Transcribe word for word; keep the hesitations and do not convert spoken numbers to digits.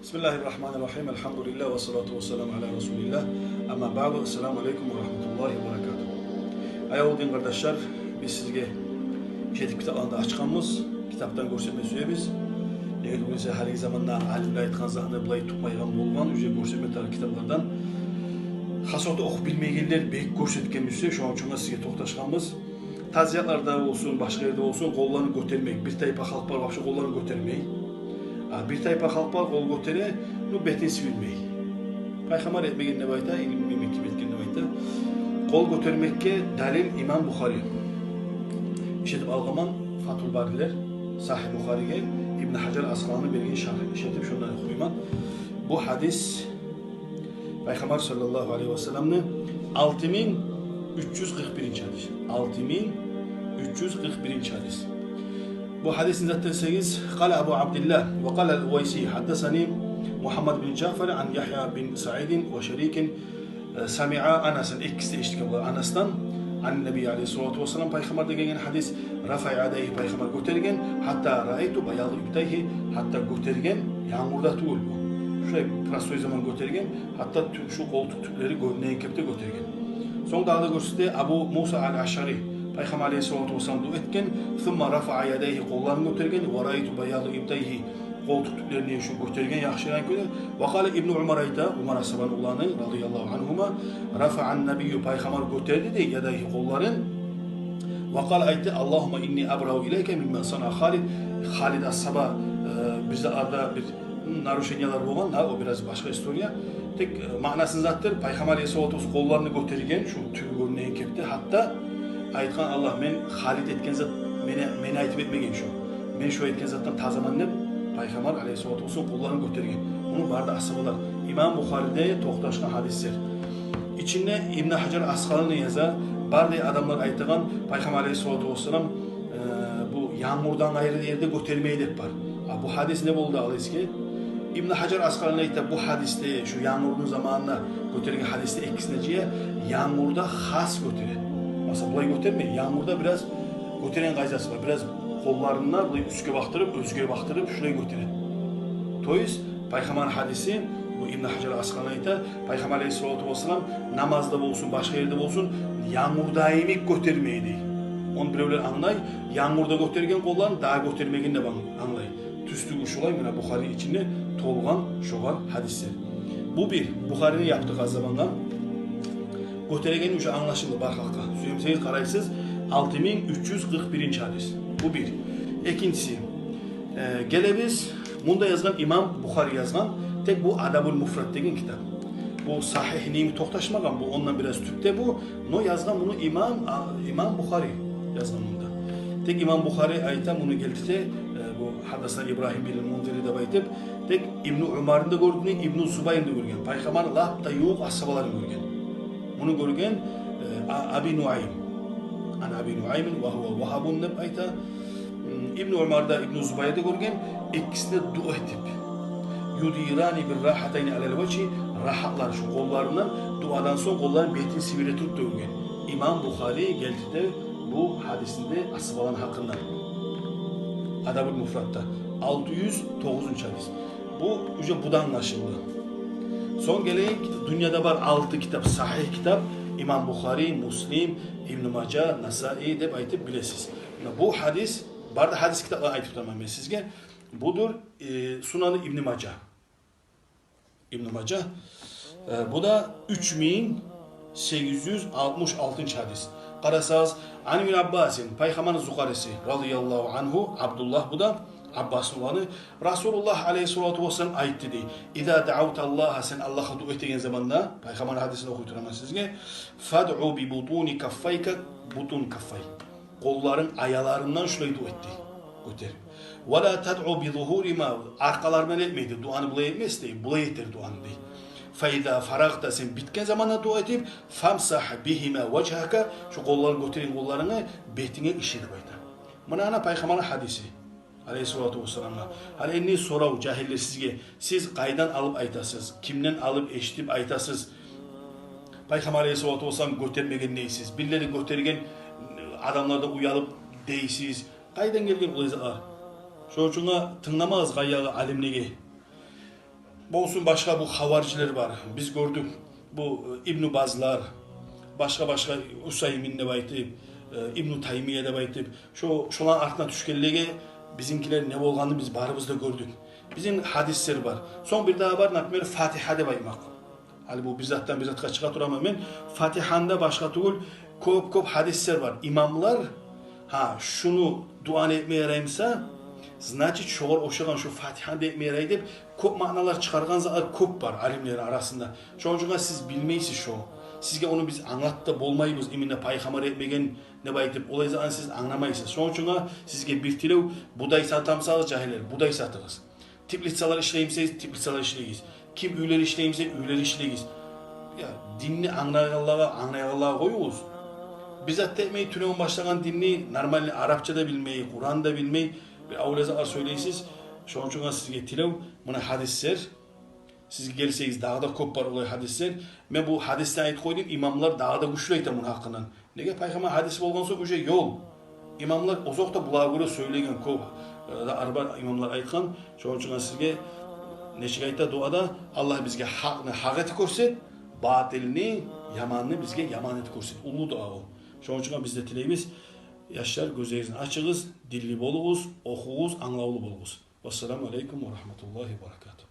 Бисмиллагьи ррагьмани ррагьим. Алгьамдулиллагь, ва салату ва саламу аля расулиллагь. Амма баъду. Ассаламу алейкум ва рагьматуллагьи ва баракатугь. Аявлу дин къардашлар, биз сизге жетип китапланы да ачгъанбыз. Китапдан гёрсетме сюебиз. Неге тюгюл эсе, гьалиги заманда алимлер айтгъан затны булай тутмайгъан болгъан, уже гёрсетме тарыкъ китаплардан. Хас оьтюп охуп билмейгенлер бек гёрсетген бизге, шону учун да сизге токъташгъанбыз. Тазиятларда болсун, башгъа ерде болсун, къолларын гётермек. Бир тайпа халкъ бар, вообще къолларын гётермей. А бир тайпа халкъ бар, къол гётере, но бетин сибирмей. Пайхаммар этмеген деп айта, илму, билмеймен ким этген деп айта. Къол гётермекге далил имам Бухари. Ишетип алгъанман Фатгьул Барилер Сагьигь Бухариге Ибн Гьажар Аскъалани берген шаргь. Ишетип, шондан охуйман. Бу гьадис Пайхаммар саллаллагьу алайгьи ва салламны алты минг уьч юз къыркъ биринчи гьадис. Алты минг уьч юз къыркъ биринчи гьадис. Бу гьадисни зат этсегиз, къала Абу Абдиллагь ва къала ал-Увайси, гьаддасани Мугьаммад бин Жаъфар ан Ягья бин Саидин ва Шарикин, э, самиъа Анасан, экиси де эшитген булар Анасдан, ан Наби алайгьиссалату вассалам, пайхаммардан гелген гьадис, рафаъа ядайгьи, пайхаммар гётерген, гьатта раайту баяда ибтайгьи, гьатта гётерген, янгурда тюгюл бу. Шулай простой заман гётерген, гьатта тю-, шу къолтукъ тюклери гёрюнеген кепде гётерген. Сонг дагъы да гёрсете Абу Муса ал-Ашъари, пайхаммар алайгьиссалату вассалам дуа этген, сумма рафаъа ядайгьи, къолларын гётерген, ва раайту баяда ибтайгьи, къолтукъ тюклерин шу гётерген яхшыракъ кюйде. Ва къала Ибну Умар, айта, Умар асгьабаны уланы, радияллагьу ангьума, рафаъа ан-набийю, пайхаммар гётерди дей, ядайгьи, къолларын. Ва къала, айтды, Аллагьумма инни абрау илайка мимма санаъа Халид. Халид асгьаба, э, бизде арада бир нарушениялар болгъан, гьа, о бираз башгъа история. Тек, э, маънасын зат этер, пайхаммар алайгьиссалату вассалам къолларын гётерген, шу тюгю гёрюнеген кепде, гьатта айтгъан: «Аллагь, мен Халид этген зат, мени, мени айтып этмеген шу. Мен шу этген затдан тазаман», — деп, пайхаммар алайгьиссалату вассалам къолларын гётерген. Муну бары да асгьабалар. Имам Бухариде токъташгъан гьадислер. Ичинде Ибн Гьажар Аскъалани яза, бары да адамлар айтагъан, пайхаммар алайгьиссалату вассалам, э, бу янгурдан къайры ерде гётермей деп бар. А бу гьадис не болду алайгьи? Ибн Гьажар Аскъалани айта, бу гьадисде, шу янгурну заманында гётерген гьадисде экисине жыя, янгурда хас гётере. Масала, булай гётермей, янгурда бираз гётерген къайдасы бар, бираз къолларын да булай уьстге бакъдырып, оьзюне бакъдырып, шулай гётере. То есть, пайхаммар гьадиси, бу Ибн Гьажар Аскъалани айта, пайхаммар алайгьиссалату вассалам намазда болсун, башгъа ерде болсун, янгурда йимик гётермей дей. Ону биревлер англай, янгурда гётерген къолларын, дагъы гётермегенин де анг-, англай. Тюз тюгюл шулай, муна Бухари ичинде толгъан шогъар гьадислер. Бу бир, Бухарини япдыкъ аз заманда. Гётерегени уже англашылды бар халкъгъа. Сюемсегиз къарайсыз, алты минг уьч юз къыркъ биринчи гьадис. Бу бир. Экинчиси, э, гелебиз, мунда язгъан имам Бухари язгъан, тек бу Адабул Муфрад деген китап. Бу Сагьигьни йимик токъташмагъан, бу ондан бираз тюпде бу, но язгъан муну имам, а, имам Бухари язгъан мунда. Тек имам Бухари айта, муну гелтире, э, бу гьаддасана Ибрагьим бин Мунзири деп айтып, тек Ибну Умарны да гёрдюм, Ибну Зубайрны да гёрген. Пайхаммарны лап да ювукъ асгьабаларын гёрген. Муну гёрген, э, а-, Аби Нуайм. Ан Аби Нуаймин ва гьува Вагьбун деп айта. М, Ибну Умар да, Ибну Зубайр да гёрген, экиси де дуа этип. Юдирани бир рахатайни алал важгьи, рахатлар шу къолларындан, дуадан сонг къолларын бетин сибире туруп да гёрген. Имам Бухари гелтирди бу гьадисинде асгьабаланы гьакъында. Адабул Муфрадда. Алты юз тогъузунчу гьадис. Бу уже будан англашылды. Сонг гелейик, дюньяда бар алты китап, сагьигь китап, имам Бухари, Муслим, Ибну Мажа, Насаи деп айтып билесиз. Муна бу гьадис, бары да гьадис китапланы айтып тураман мен сизге. Будур, э, Сунаны Ибну Мажа. Ибну Мажа. Э, бу да уьч минг сегиз юз алтмыш алтынчы гьадис. Къарасагъыз, ан Ибн Аббасин, пайхаммарны зукъариси, радияллагьу ангьу, Абдуллагь, бу да Аббасны уланы, Расулуллагь алайгьиссалату вассалам айтды дей: «Иза даавта Аллагьа», сен Аллагьгъа дуа этеген заманда, пайхаммарны гьадисин охуй тураман сизге, «фадъу би бутуни каффайка», бутун каффай, къолларынг аяларындан шулай дуа эт дей, гётерип. «Ва ла тадъу би зугьуригьима», аркъаларындан этмей дей, дуаны булай этмес дей, булай этер дуаны дей. «Фа иза фарагъта», сен битген заманда дуа этип, «фамсагь бигьима важгьака», шу къолларынг, гётерген къолларынгны бетинге ышыр деп айта. Муна ана пайхаммарны гьадиси, алайгьиссалату вассаламгъа. Гьали энни сорав, жагьиллер, сизге: сиз къайдан алып айтасыз, кимден алып эшитип айтасыз? Пайхаммар алайгьиссалату вассалам гётермеген дейсиз, бирлери гётерген, адамлардан уялып дейсиз. Къайдан гелген олай затлар? Шону учун да тынгламагъыз къайдагъы алимлеге. Болсун, башгъа бу хаварижлер бар. Биз гёрдюк, бу, э, Ибну Базлар, башгъа-башгъа, Усаймин деп айтып, э, Ибну Таймия деп айтып, шо, шоланы артына тюшгенлеге бизинкилер не болгъанын биз барыбыз да гёрдюк. Бизин гьадислер бар. Сонг бир дагъы бар, например, Фатигьа деп айтмакъ. Гьали бу бир затдан бир затгъа чыгъа тураман мен. Фатигьаны да башгъа тюгюл, кёп-кёп гьадислер бар. Имамлар, гьа, шуну дуаны этме яраймыса, значит, шогъар ошагъан шу Фатигьаны да этме ярай деп, кёп маъналар чыгъаргъан затлар кёп бар алимлер арасында. Шону учун сиз билмейсиз шо. Сизге ону биз англатып да болмайбыз, именно пайхаммар этмеген деп айтып, олай затны сиз англамайсыз. Шону учун сизге бир тилев: будай сатамысагъыз, жагьиллер, будай сатыгъыз. Теплицалар ишлеймисегиз, теплицалар ишлейгиз. Ким уьйлер ишлеймисе, уьйлер ишлейгиз. Я, динни англайгъанлагъа англайгъанлагъа къоюгъуз. Бир зат да этмей, тюнегюн башлагъан динни, нормальный арапча да билмей, Къуран да билмей, бир авлия затлар сёйлейсиз. Шону учун сизге тилев, муна гьадислер. Сиз гелсегиз, дагъы да кёп бар олай гьадислер. Мен бу гьадисни айтып къойдум, имамлар дагъы да гючлю айта муну гьакъындан. Неге, пайхаммар гьадиси болгъан сонг уже ёл. Имамлар озокъда булагъа гёре сёйлеген кёп, э, да арбар имамлар айтгъан. Шону учун сизге нечик айта дуада: Аллагь, бизге гьакъны гьакъ этип гёрсет, батылны, яманны бизге яман этип гёрсет. Уллу дуа ол. Шону учун биз де тилейбиз, яшлар, гёзлеригизни ачыгъыз, динли болугъуз, охугъуз, англавлу болугъуз. Вассаламу алейкум ва рагьматуллагьи ва баракатугь.